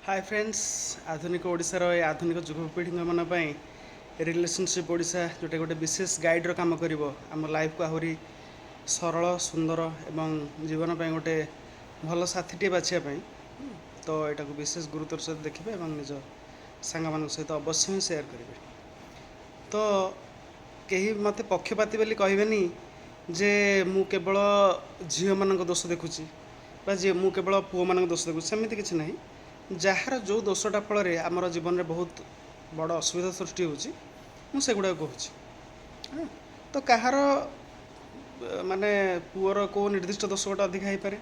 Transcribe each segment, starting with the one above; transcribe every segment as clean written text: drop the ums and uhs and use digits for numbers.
ହାଏ friends, ଆଧୁନିକ ଓଡ଼ିଶାର ଏ ଆଧୁନିକ ଯୁବପିଢ଼ିଙ୍କ ପାଇଁ ରିଲେସନସିପ୍ ଓଡ଼ିଶା ଯେଉଁଟା ଗୋଟେ ବିଶେଷ ଗାଇଡ଼ର କାମ କରିବ, ଆମ ଲାଇଫକୁ ଆହୁରି ସରଳ, ସୁନ୍ଦର ଏବଂ ଜୀବନ ପାଇଁ ଗୋଟେ ଭଲ ସାଥୀଟିଏ ବାଛିବା ପାଇଁ। ତ ଏଇଟାକୁ ବିଶେଷ ଗୁରୁତ୍ୱର ସହିତ ଦେଖିବେ ଏବଂ ନିଜ ସାଙ୍ଗମାନଙ୍କ ସହିତ ଅବଶ୍ୟ ହିଁ ସେୟାର କରିବେ। ତ କେହି ମୋତେ ପକ୍ଷପାତୀ ବୋଲି କହିବେନି ଯେ ମୁଁ କେବଳ ଝିଅମାନଙ୍କ ଦୋଷ ଦେଖୁଛି ବା ଯେ ମୁଁ କେବଳ ପୁଅମାନଙ୍କ ଦୋଷ ଦେଖୁଛି, ସେମିତି କିଛି ନାହିଁ। ଯାହାର ଯେଉଁ ଦୋଷଟା ଫଳରେ ଆମର ଜୀବନରେ ବହୁତ ବଡ଼ ଅସୁବିଧା ସୃଷ୍ଟି ହେଉଛି, ମୁଁ ସେଗୁଡ଼ାକ କହୁଛି। ହଁ, ତ କାହାର ମାନେ ପୁଅର କେଉଁ ନିର୍ଦ୍ଦିଷ୍ଟ ଦୋଷ ଗୋଟେ ଅଧିକା ହେଇପାରେ,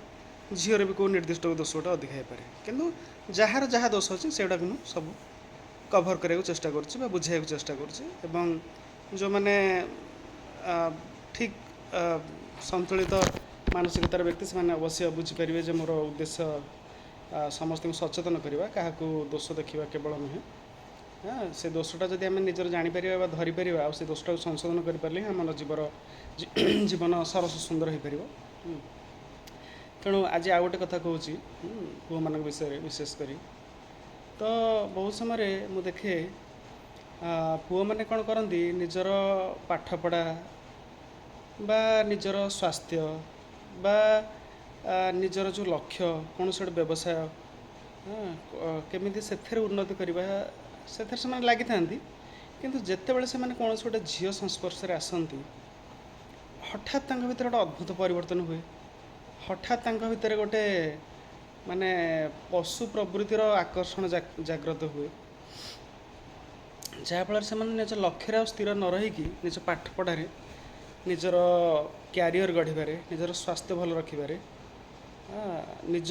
ଝିଅର ବି କେଉଁ ନିର୍ଦ୍ଦିଷ୍ଟ ଦୋଷ ଗୋଟେ ଅଧିକା ହେଇପାରେ, କିନ୍ତୁ ଯାହାର ଯାହା ଦୋଷ ଅଛି ସେଗୁଡ଼ାକୁ ମୁଁ ସବୁ କଭର୍ କରିବାକୁ ଚେଷ୍ଟା କରୁଛି ବା ବୁଝାଇବାକୁ ଚେଷ୍ଟା କରୁଛି। ଏବଂ ଯେଉଁମାନେ ଠିକ୍ ସନ୍ତୁଳିତ ମାନସିକତାର ବ୍ୟକ୍ତି, ସେମାନେ ଅବଶ୍ୟ ବୁଝିପାରିବେ ଯେ ମୋର ଉଦ୍ଦେଶ୍ୟ ସମସ୍ତଙ୍କୁ ସଚେତନ କରିବା, କାହାକୁ ଦୋଷ ଦେଖିବା କେବଳ ନୁହେଁ। ହଁ, ସେ ଦୋଷଟା ଯଦି ଆମେ ନିଜର ଜାଣିପାରିବା ବା ଧରିପାରିବା ଆଉ ସେ ଦୋଷଟାକୁ ସଂଶୋଧନ କରିପାରିଲେ ହିଁ ଆମର ଜୀବନ ସରସ ସୁନ୍ଦର ହେଇପାରିବ। ତେଣୁ ଆଜି ଆଉ ଗୋଟେ କଥା କହୁଛି ପୁଅମାନଙ୍କ ବିଷୟରେ ବିଶେଷ କରି। ତ ବହୁତ ସମୟରେ ମୁଁ ଦେଖେ ପୁଅମାନେ କ'ଣ କରନ୍ତି, ନିଜର ପାଠପଢ଼ା ବା ନିଜର ସ୍ୱାସ୍ଥ୍ୟ ବା ନିଜର ଯେଉଁ ଲକ୍ଷ୍ୟ, କୌଣସି ଗୋଟେ ବ୍ୟବସାୟ କେମିତି ସେଥିରେ ଉନ୍ନତି କରିବା, ସେଥିରେ ସେମାନେ ଲାଗିଥାନ୍ତି। କିନ୍ତୁ ଯେତେବେଳେ ସେମାନେ କୌଣସି ଗୋଟେ ଝିଅ ସଂସ୍ପର୍ଶରେ ଆସନ୍ତି, ହଠାତ୍ ତାଙ୍କ ଭିତରେ ଗୋଟେ ଅଦ୍ଭୁତ ପରିବର୍ତ୍ତନ ହୁଏ। ହଠାତ୍ ତାଙ୍କ ଭିତରେ ଗୋଟେ ମାନେ ପଶୁ ପ୍ରବୃତ୍ତିର ଆକର୍ଷଣ ଜାଗ୍ରତ ହୁଏ, ଯାହାଫଳରେ ସେମାନେ ନିଜ ଲକ୍ଷ୍ୟରେ ଆଉ ସ୍ଥିର ନ ରହିକି ନିଜ ପାଠପଢ଼ାରେ, ନିଜର କ୍ୟାରିଅର ଗଢ଼ିବାରେ, ନିଜର ସ୍ୱାସ୍ଥ୍ୟ ଭଲ ରଖିବାରେ, ନିଜ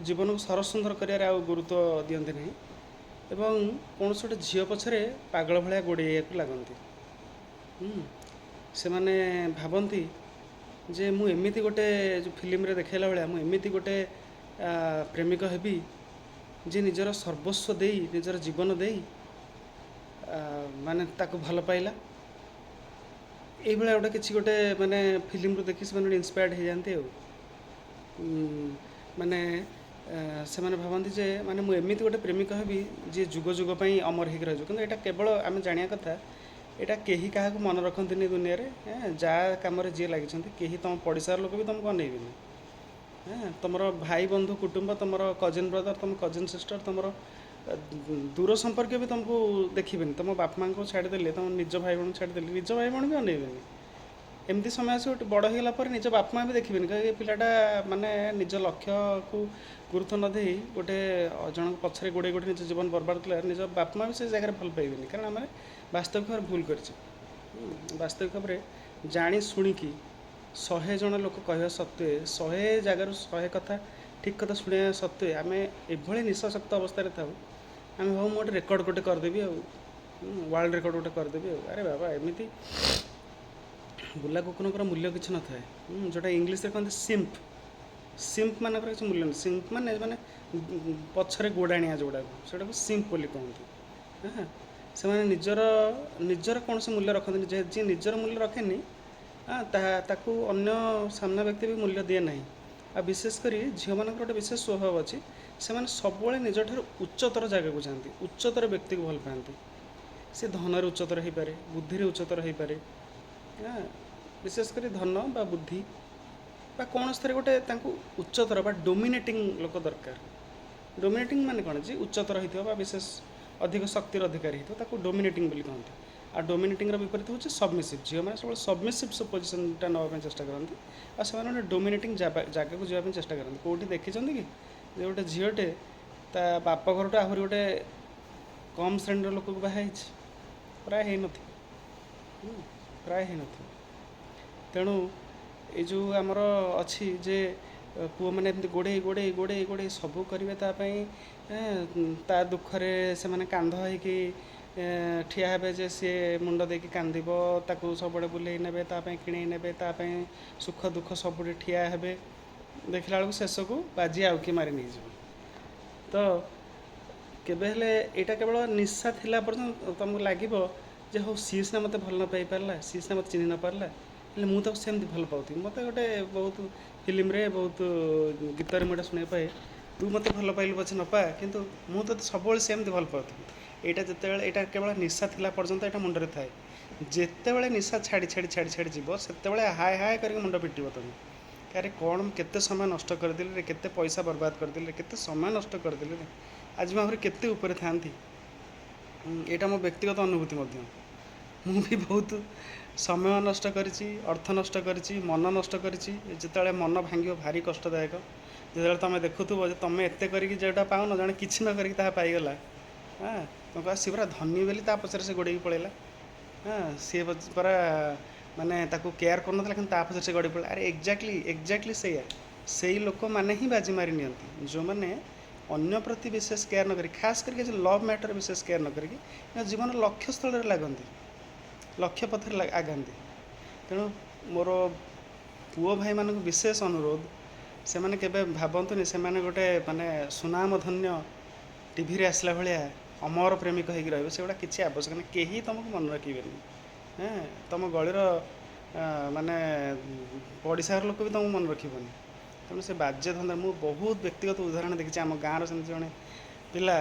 ଜୀବନକୁ ସରସ ସୁନ୍ଦର କରିବାରେ ଆଉ ଗୁରୁତ୍ୱ ଦିଅନ୍ତି ନାହିଁ ଏବଂ କୌଣସି ଗୋଟେ ଝିଅ ପଛରେ ପାଗଳ ଭଳିଆ ଗୋଡ଼େଇବାକୁ ଲାଗନ୍ତି। ସେମାନେ ଭାବନ୍ତି ଯେ ମୁଁ ଏମିତି ଗୋଟେ, ଯେଉଁ ଫିଲ୍ମରେ ଦେଖାଇଲା ଭଳିଆ, ମୁଁ ଏମିତି ଗୋଟେ ପ୍ରେମିକ ହେବି ଯେ ନିଜର ସର୍ବସ୍ୱ ଦେଇ, ନିଜର ଜୀବନ ଦେଇ ମାନେ ତାକୁ ଭଲ ପାଇଲା। ଏଇଭଳିଆ ଗୋଟେ କିଛି ଗୋଟେ ମାନେ ଫିଲ୍ମରୁ ଦେଖି ସେମାନେ ଗୋଟେ ଇନ୍ସପାୟାର୍ଡ଼ ହେଇଯାଆନ୍ତି। ଆଉ ମାନେ ସେମାନେ ଭାବନ୍ତି ଯେ ମାନେ ମୁଁ ଏମିତି ଗୋଟେ ପ୍ରେମିକ ହେବି ଯିଏ ଯୁଗ ଯୁଗ ପାଇଁ ଅମର ହେଇକି ରହିଯିବ। କିନ୍ତୁ ଏଇଟା କେବଳ ଆମେ ଜାଣିବା କଥା, ଏଇଟା କେହି କାହାକୁ ମନେ ରଖନ୍ତିନି ଦୁନିଆରେ। ଯାହା କାମରେ ଯିଏ ଲାଗିଛନ୍ତି, କେହି ତୁମ ପଡ଼ିଶାର ଲୋକ ବି ତୁମକୁ ଅନେଇବେନି। ତୁମର ଭାଇ, ବନ୍ଧୁ, କୁଟୁମ୍ବ, ତୁମର କଜିନ୍ ବ୍ରଦର, ତୁମ କଜିନ୍ ସିଷ୍ଟର, ତୁମର ଦୂର ସମ୍ପର୍କୀୟ ବି ତୁମକୁ ଦେଖିବେନି। ତୁମ ବାପା ମାଆଙ୍କୁ ଛାଡ଼ିଦେଲେ, ତୁମ ନିଜ ଭାଇ ଭଉଣୀଙ୍କୁ ଛାଡ଼ିଦେଲେ, ନିଜ ଭାଇ ଭଉଣୀ ବି ଅନେଇବେନି। ଏମିତି ସମୟ ଆସିବ, ଗୋଟେ ବଡ଼ ହେଇଗଲା ପରେ ନିଜ ବାପା ମାଆ ବି ଦେଖିବେନି। କହିବେ ଏ ପିଲାଟା ମାନେ ନିଜ ଲକ୍ଷ୍ୟକୁ ଗୁରୁତ୍ୱ ନ ଦେଇ ଗୋଟେ ଜଣଙ୍କ ପଛରେ ଗୋଡ଼େଇ ଗୋଡ଼େଇ ନିଜ ଜୀବନ ବର୍ବାଦ କଲା। ନିଜ ବାପା ମାଆ ବି ସେ ଜାଗାରେ ଭଲ ପାଇବେନି, କାରଣ ଆମେ ବାସ୍ତବିକ ଭାବରେ ଭୁଲ କରିଛେ। ବାସ୍ତବିକ ଭାବରେ ଜାଣି ଶୁଣିକି 100 ଜଣ ଲୋକ କହିବା ସତ୍ତ୍ୱେ, 100 ଜାଗାରୁ 100 କଥା, ଠିକ୍ କଥା ଶୁଣିବା ସତ୍ତ୍ୱେ ଆମେ ଏଭଳି ନିଶାସକ୍ତ ଅବସ୍ଥାରେ ଥାଉ, ଆମେ ଭାବୁ ମୁଁ ଗୋଟେ ରେକର୍ଡ଼ ଗୋଟେ କରିଦେବି ଆଉ ୱାର୍ଲଡ଼ ରେକର୍ଡ଼ ଗୋଟେ କରିଦେବି। ଆଉ ଆରେ ବାବା, ଏମିତି ବୁଲା କୁକୁରଙ୍କର ମୂଲ୍ୟ କିଛି ନଥାଏ। ଯେଉଁଟା ଇଂଲିଶରେ କହନ୍ତି ସିମ୍ପ, ସିମ୍ପ ମାନଙ୍କର କିଛି ମୂଲ୍ୟ ନାହିଁ। ସିମ୍ପ ମାନେ ମାନେ ପଛରେ ଗୋଡ଼ାଣିଆ ଯେଉଁଗୁଡ଼ାକୁ, ସେଟାକୁ ସିମ୍ପ ବୋଲି କହନ୍ତି। ହଁ, ସେମାନେ ନିଜର ନିଜର କୌଣସି ମୂଲ୍ୟ ରଖନ୍ତିନି। ଯିଏ ନିଜର ମୂଲ୍ୟ ରଖେନି, ତାହା ତାକୁ ଅନ୍ୟ ସାମ୍ନା ବ୍ୟକ୍ତି ବି ମୂଲ୍ୟ ଦିଏ ନାହିଁ। ଆଉ ବିଶେଷ କରି ଝିଅମାନଙ୍କର ଗୋଟେ ବିଶେଷ ସ୍ୱଭାବ ଅଛି, ସେମାନେ ସବୁବେଳେ ନିଜଠାରୁ ଉଚ୍ଚତର ଜାଗାକୁ ଯାଆନ୍ତି, ଉଚ୍ଚତର ବ୍ୟକ୍ତିକୁ ଭଲ ପାଆନ୍ତି। ସେ ଧନରେ ଉଚ୍ଚତର ହେଇପାରେ, ବୁଦ୍ଧିରେ ଉଚ୍ଚତର ହେଇପାରେ। ବିଶେଷ କରି ଧନ ବା ବୁଦ୍ଧି ବା କୌଣସିଥିରେ ଗୋଟେ ତାଙ୍କୁ ଉଚ୍ଚତର ବା ଡୋମିନେଟିଂ ଲୋକ ଦରକାର। ଡୋମିନେଟିଂ ମାନେ କ'ଣ? ଯେ ଉଚ୍ଚତର ହେଇଥିବ ବା ବିଶେଷ ଅଧିକ ଶକ୍ତିର ଅଧିକାରୀ ହେଇଥିବ, ତାକୁ ଡୋମିନେଟିଂ ବୋଲି କହନ୍ତି। ଆଉ ଡୋମିନେଟିଂର ବିପରୀତ ହେଉଛି ସବମିସିଭ୍। ଝିଅମାନେ ସବୁବେଳେ ସବମିସିଭ୍ ପୋଜିସନ୍ଟା ନେବା ପାଇଁ ଚେଷ୍ଟା କରନ୍ତି ଆଉ ସେମାନେ ଗୋଟେ ଡୋମିନେଟିଂ ଜାଗାକୁ ଯିବା ପାଇଁ ଚେଷ୍ଟା କରନ୍ତି। କେଉଁଠି ଦେଖିଛନ୍ତି କି ଯେ ଗୋଟେ ଝିଅଟେ ତା ବାପ ଘରଠୁ ଆହୁରି ଗୋଟେ କମ୍ ଶ୍ରେଣୀର ଲୋକକୁ ବାହା ହେଇଛି? ପ୍ରାୟ ହେଇନଥିବ, ପ୍ରାୟ ହେଇନଥିବ। ତେଣୁ ଏଇ ଯେଉଁ ଆମର ଅଛି ଯେ ପୁଅମାନେ ଏମିତି ଗୋଡ଼େଇ ଗୋଡ଼େଇ ଗୋଡ଼େଇ ଗୋଡ଼େଇ ସବୁ କରିବେ ତା ପାଇଁ, ତା ଦୁଃଖରେ ସେମାନେ କାନ୍ଧ ହେଇକି ଠିଆ ହେବେ ଯେ ସିଏ ମୁଣ୍ଡ ଦେଇକି କାନ୍ଦିବ, ତାକୁ ସବୁଆଡ଼େ ବୁଲେଇ ନେବେ, ତା ପାଇଁ କିଣେଇ ନେବେ, ତା ପାଇଁ ସୁଖ ଦୁଃଖ ସବୁଠି ଠିଆ ହେବେ। ଦେଖିଲା ବେଳକୁ ଶେଷକୁ ବାଜି ଆଉ କିଏ ମାରି ନେଇଯିବ। ତ କେବେ ହେଲେ ଏଇଟା କେବଳ ନିଶା ଥିଲା ପର୍ଯ୍ୟନ୍ତ ତୁମକୁ ଲାଗିବ ଯେ ହଉ, ସିଏ ସିନା ମୋତେ ଭଲ ନ ପାଇପାରିଲା, ସିଏ ସିନା ମୋତେ ଚିହ୍ନି ନ ପାରିଲା, ହେଲେ ମୁଁ ତାକୁ ସେମିତି ଭଲ ପାଉଥିବି। ମୋତେ ଗୋଟେ ବହୁତ ଫିଲ୍ମରେ, ବହୁତ ଗୀତରେ ମୁଁ ଏଇଟା ଶୁଣିବାକୁ ପାଏ ତୁ ମୋତେ ଭଲ ପାଇଲୁ ପଛେ ନ ପା, କିନ୍ତୁ ମୁଁ ତୋତେ ସବୁବେଳେ ସେମିତି ଭଲ ପାଉଥିବି। ଏଇଟା ଯେତେବେଳେ, ଏଇଟା କେବଳ ନିଶା ଥିଲା ପର୍ଯ୍ୟନ୍ତ ଏଇଟା ମୁଣ୍ଡରେ ଥାଏ। ଯେତେବେଳେ ନିଶା ଛାଡ଼ି ଛାଡ଼ି ଛାଡ଼ି ଛାଡ଼ି ଯିବ, ସେତେବେଳେ ହାୟ ହାୟ କରିକି ମୁଣ୍ଡ ପିଟିବ ତମେ, ଆରେ କ'ଣ ମୁଁ କେତେ ସମୟ ନଷ୍ଟ କରିଦେଲି ରେ, କେତେ ପଇସା ବର୍ବାଦ କରିଦେଲି ରେ, କେତେ ସମୟ ନଷ୍ଟ କରିଦେଲି ରେ, ଆଜି ମୁଁ ଆହୁରି କେତେ ଉପରେ ଥାଆନ୍ତି। ଏଇଟା ମୋ ବ୍ୟକ୍ତିଗତ ଅନୁଭୂତି ମଧ୍ୟ। ମୁଁ ବି ବହୁତ ସମୟ ନଷ୍ଟ କରିଛି, ଅର୍ଥ ନଷ୍ଟ କରିଛି, ମନ ନଷ୍ଟ କରିଛି। ଯେତେବେଳେ ମନ ଭାଙ୍ଗିବ ଭାରି କଷ୍ଟଦାୟକ। ଯେତେବେଳେ ତୁମେ ଦେଖୁଥିବ ଯେ ତୁମେ ଏତେ କରିକି ଯେଉଁଟା ପାଉନ, ଜଣେ କିଛି ନ କରିକି ତାହା ପାଇଗଲା। ହଁ, ତୁମେ କହିବ ସିଏ ପରା ଧନୀ ବୋଲି ତା ପଛରେ ସେ ଗୋଡ଼େଇକି ପଳେଇଲା। ହଁ, ସିଏ ପରା ମାନେ ତାକୁ କେୟାର କରୁନଥିଲା, କିନ୍ତୁ ତା ପଛରେ ସେ ଗଡ଼ି ପଳେଇଲା। ଆରେ ଏକ୍ଜାକ୍ଟଲି ଏକ୍ଜାକ୍ଟଲି ସେଇଆ। ସେଇ ଲୋକମାନେ ହିଁ ବାଜି ମାରି ନିଅନ୍ତି ଯେଉଁମାନେ ଅନ୍ୟ ପ୍ରତି ବିଶେଷ କେୟାର ନ କରି, ଖାସ କରିକି ଲଭ୍ ମ୍ୟାଟର ବିଶେଷ କେୟାର ନ କରିକି ନିଜ ଜୀବନ ଲକ୍ଷ୍ୟସ୍ଥଳରେ ଲାଗନ୍ତି, ଲକ୍ଷ୍ୟ ପଥରେ ଆଗାନ୍ତି। ତେଣୁ ମୋର ପୁଅ ଭାଇମାନଙ୍କୁ ବିଶେଷ ଅନୁରୋଧ, ସେମାନେ କେବେ ଭାବନ୍ତୁନି ସେମାନେ ଗୋଟେ ମାନେ ସୁନାମଧନ୍ୟ ଟିଭିରେ ଆସିଲା ଭଳିଆ ଅମର ପ୍ରେମିକ ହେଇକି ରହିବେ। ସେଗୁଡ଼ା କିଛି ଆବଶ୍ୟକ ନାହିଁ। କେହି ତୁମକୁ ମନେ ରଖିବେନି। ତୁମ ଗଳିର ମାନେ ପଡ଼ିଶା ଘର ଲୋକ ବି ତୁମକୁ ମନେ ରଖିବନି। ତେଣୁ ସେ ବାଜେ ଧନ୍ଦା, ମୁଁ ବହୁତ ବ୍ୟକ୍ତିଗତ ଉଦାହରଣ ଦେଖିଛି। ଆମ ଗାଁର ସେମିତି ଜଣେ ପିଲା,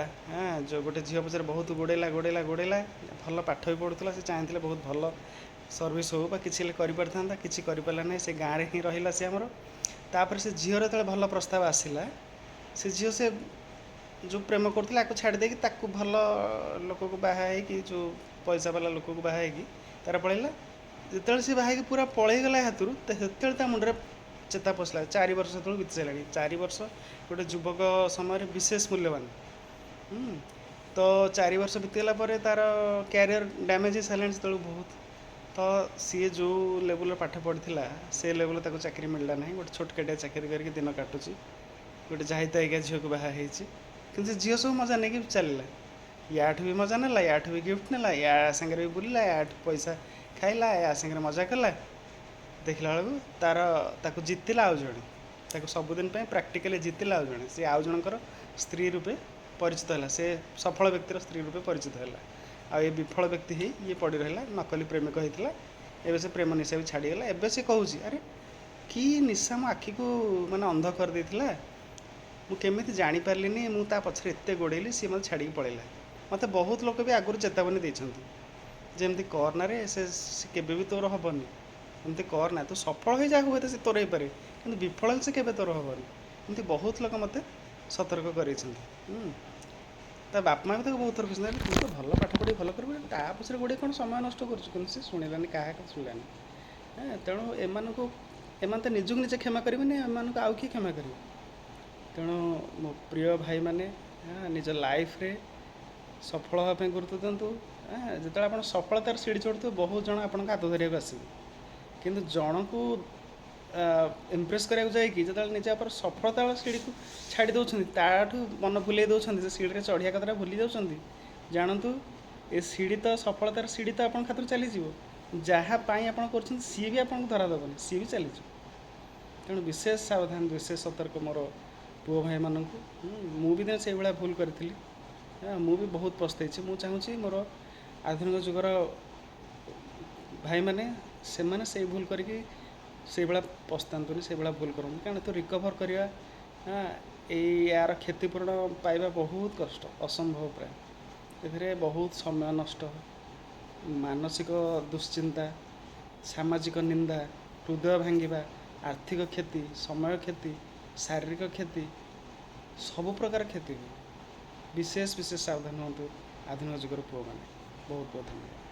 ଯେଉଁ ଗୋଟେ ଝିଅ ପଛରେ ବହୁତ ଗୋଡ଼େଇଲା ଗୋଡ଼େଇଲା ଗୋଡ଼େଇଲା, ଭଲ ପାଠ ବି ପଢ଼ୁଥିଲା, ସେ ଚାହିଁଥିଲେ ବହୁତ ଭଲ ସର୍ଭିସ୍ ହଉ ବା କିଛି ହେଲେ କରିପାରିଥାନ୍ତା, କିଛି କରିପାରିଲା ନାହିଁ, ସେ ଗାଁରେ ହିଁ ରହିଲା ସେ ଆମର। ତାପରେ ସେ ଝିଅର ଯେତେବେଳେ ଭଲ ପ୍ରସ୍ତାବ ଆସିଲା, ସେ ଝିଅ ସେ ଯେଉଁ ପ୍ରେମ କରୁଥିଲା ଆକୁ ଛାଡ଼ି ଦେଇକି ତାକୁ ଭଲ ଲୋକକୁ ବାହା ହେଇକି, ଯେଉଁ ପଇସା ବାଲା ଲୋକକୁ ବାହା ହେଇକି ତାର ପଳେଇଲା। ଯେତେବେଳେ ସେ ବାହା ହେଇକି ପୁରା ପଳେଇଗଲା ହାତରୁ, ସେତେବେଳେ ତା ମୁଣ୍ଡରେ ଚେତା ପଶିଲା। 4 ବର୍ଷ ସେତେବେଳକୁ ବିତି ସାରିଲାଣି। 4 ବର୍ଷ ଗୋଟେ ଯୁବକ ସମୟରେ ବିଶେଷ ମୂଲ୍ୟବାନ। ତ 4 ବର୍ଷ ବିତିଗଲା ପରେ ତାର କ୍ୟାରିୟର ଡ୍ୟାମେଜ୍ ହେଇସାରିଲାଣି ସେତେବେଳକୁ ବହୁତ। ତ ସିଏ ଯେଉଁ ଲେବୁଲ୍ର ପାଠ ପଢ଼ିଥିଲା ସେ ଲେବୁଲ୍ରେ ତାକୁ ଚାକିରି ମିଳିଲା ନାହିଁ। ଗୋଟେ ଛୋଟକାଟିଆ ଚାକିରି କରିକି ଦିନ କାଟୁଛି। ଗୋଟେ ଜାହିତାହିକା ଝିଅକୁ ବାହା ହେଇଛି, କିନ୍ତୁ ସେ ଝିଅ ସବୁ ମଜା ନେଇକି ଚାଲିଲା। ୟାଠୁ ବି ମଜା ନେଲା, ୟାଠୁ ବି ଗିଫ୍ଟ ନେଲା, ୟା ସାଙ୍ଗରେ ବି ବୁଲିଲା, ୟାଠୁ ପଇସା ଖାଇଲା, ୟା ସାଙ୍ଗରେ ମଜା କଲା। ଦେଖିଲା ବେଳକୁ ତାର ତାକୁ ଜିତିଲା ଆଉ ଜଣେ, ତାକୁ ସବୁଦିନ ପାଇଁ ପ୍ରାକ୍ଟିକାଲି ଜିତିଲା ଆଉ ଜଣେ। ସେ ଆଉ ଜଣଙ୍କର ସ୍ତ୍ରୀ ରୂପେ ପରିଚିତ ହେଲା, ସେ ସଫଳ ବ୍ୟକ୍ତିର ସ୍ତ୍ରୀ ରୂପେ ପରିଚିତ ହେଲା। ଆଉ ଏ ବିଫଳ ବ୍ୟକ୍ତି ହେଇ ଇଏ ପଡ଼ି ରହିଲା। ନକଲି ପ୍ରେମିକ ହେଇଥିଲା, ଏବେ ସେ ପ୍ରେମ ନିଶା ବି ଛାଡ଼ିଗଲା। ଏବେ ସେ କହୁଛି, ଆରେ କି ନିଶା ମୋ ଆଖିକୁ ମାନେ ଅନ୍ଧ କରିଦେଇଥିଲା, ମୁଁ କେମିତି ଜାଣିପାରିଲିନି, ମୁଁ ତା ପଛରେ ଏତେ ଗୋଡ଼େଇଲି, ସିଏ ମୋତେ ଛାଡ଼ିକି ପଳେଇଲା। ମୋତେ ବହୁତ ଲୋକ ବି ଆଗରୁ ଚେତାବନୀ ଦେଇଛନ୍ତି ଯେ ଏମିତି କରନାରେ, ସେ କେବେ ବି ତୋର ହେବନି, ଏମିତି କରନା, ତୁ ସଫଳ ହେଇଯା ହୁଏତ ସେ ତୋର ହେଇପାରେ, କିନ୍ତୁ ବିଫଳ ହେଲେ ସେ କେବେ ତୋର ହେବନି। ଏମିତି ବହୁତ ଲୋକ ମୋତେ ସତର୍କ କରେଇଛନ୍ତି। ତା ବାପା ମା ବି ତାକୁ ବହୁତ ଥର କହିଛନ୍ତି, ତୁ ତ ଭଲ ପାଠ ପଢ଼ି ଭଲ କରିବୁ, ତା ପଛରେ ଗୋଡ଼େଇ କ'ଣ ସମୟ ନଷ୍ଟ କରୁଛୁ। କିନ୍ତୁ ସେ ଶୁଣିଲାନି, କାହା କଥା ଶୁଣିଲାନି। ତେଣୁ ଏମାନଙ୍କୁ, ଏମାନେ ତ ନିଜକୁ ନିଜେ କ୍ଷମା କରିବେନି, ଏମାନଙ୍କୁ ଆଉ କିଏ କ୍ଷମା କରିବ? ତେଣୁ ମୋ ପ୍ରିୟ ଭାଇମାନେ, ନିଜ ଲାଇଫ୍ରେ ସଫଳ ହେବା ପାଇଁ ଗୁରୁତ୍ୱ ଦିଅନ୍ତୁ। ଯେତେବେଳେ ଆପଣ ସଫଳତାର ସିଡ଼ି ଚଢ଼ୁଥିବେ, ବହୁତ ଜଣ ଆପଣଙ୍କ ହାତ ଧରିବାକୁ ଆସିବେ, କିନ୍ତୁ ଜଣକୁ ଇମ୍ପ୍ରେସ୍ କରିବାକୁ ଯାଇକି ଯେତେବେଳେ ନିଜ ଉପରେ ସଫଳତାର ସିଡ଼ିକୁ ଛାଡ଼ି ଦେଉଛନ୍ତି, ତାଠୁ ମନ ଭୁଲେଇ ଦେଉଛନ୍ତି, ସେ ସିଡ଼ିରେ ଚଢ଼ିବା କଥାଟା ଭୁଲି ଯାଉଛନ୍ତି, ଜାଣନ୍ତୁ ଏ ସିଡ଼ି ତ ସଫଳତାର ସିଡ଼ି ତ ଆପଣଙ୍କ ହାତରୁ ଚାଲିଯିବ। ଯାହା ପାଇଁ ଆପଣ କରୁଛନ୍ତି ସିଏ ବି ଆପଣଙ୍କୁ ଧରା ଦେବନି, ସିଏ ବି ଚାଲିଯିବ। ତେଣୁ ବିଶେଷ ସାବଧାନ, ବିଶେଷ ସତର୍କ ମୋର ପୁଅ ଭାଇମାନଙ୍କୁ। ମୁଁ ବି ଦିନେ ସେଇଭଳିଆ ଭୁଲ କରିଥିଲି, ମୁଁ ବି ବହୁତ ପସ୍ତେଇଛି। ମୁଁ ଚାହୁଁଛି ମୋର ଆଧୁନିକ ଯୁଗର ଭାଇମାନେ ସେମାନେ ସେଇ ଭୁଲ କରିକି ସେଇଭଳିଆ ପସ୍ତାନ୍ତୁନି, ସେଇଭଳିଆ ଭୁଲ କରନ୍ତୁନି। କାରଣ ତ ରିକଭର୍ କରିବା, ଏଇ ୟାର କ୍ଷତିପୂରଣ ପାଇବା ବହୁତ କଷ୍ଟ, ଅସମ୍ଭବ ପ୍ରାୟ। ଏଥିରେ ବହୁତ ସମୟ ନଷ୍ଟ, ମାନସିକ ଦୁଶ୍ଚିନ୍ତା, ସାମାଜିକ ନିନ୍ଦା, ହୃଦୟ ଭାଙ୍ଗିବା, ଆର୍ଥିକ କ୍ଷତି, ସମୟ କ୍ଷତି, ଶାରୀରିକ କ୍ଷତି, ସବୁ ପ୍ରକାର କ୍ଷତି ହୁଏ। ବିଶେଷ ବିଶେଷ ସାବଧାନ ହୁଅନ୍ତୁ ଆଧୁନିକ ଯୁଗର ପୁଅମାନେ। ବହୁତ ବହୁତ ଧନ୍ୟବାଦ।